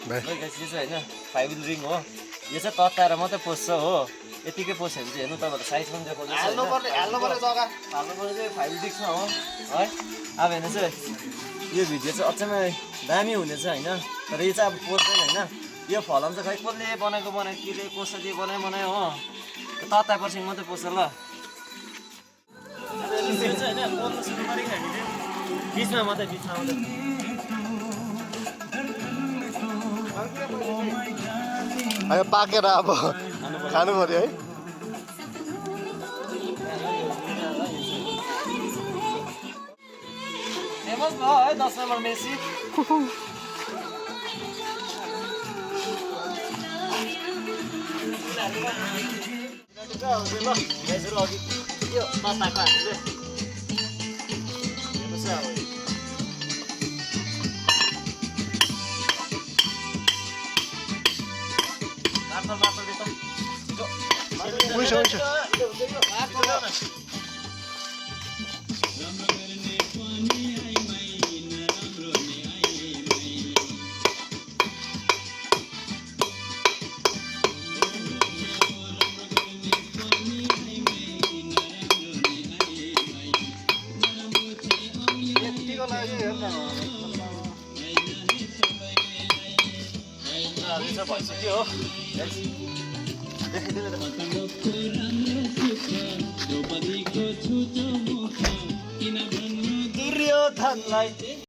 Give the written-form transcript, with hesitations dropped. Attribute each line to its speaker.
Speaker 1: भाइ
Speaker 2: गाइस यो चाहिँ हैन 5 विल रिङ हो यो चाहिँ तताएर मात्रै पोस्छ हो यतिकै पोस्यो भने चाहिँ हेर्नु तपाईहरुले साइज पनि देखाउँदैछ
Speaker 3: हाल्नु पर्ने जग्गा
Speaker 2: चाहिँ 5 डिस्कमा हो है अब हेर्नु चाहिँ यो भिडियो चाहिँ अचम्मै दामी हुनेछ हैन तर यो चाहिँ अब पोस्दैन हैन यो फलाम चाहिँ खै कसले बनाएको केले कसरी बनायो हो तता पर्सिङ मात्रै पोस्छ ल यो चाहिँ हैन पोल्न सुरु गरेको हामीले बिचमा मात्रै
Speaker 1: अब पाकेर अब खानु पर्यो है
Speaker 2: फेमस भयो है 10 नम्बर मेसी अघि यो तताको हामीले हेर्नुहोस् अब भइसक्यो हो दुर्योधनलाई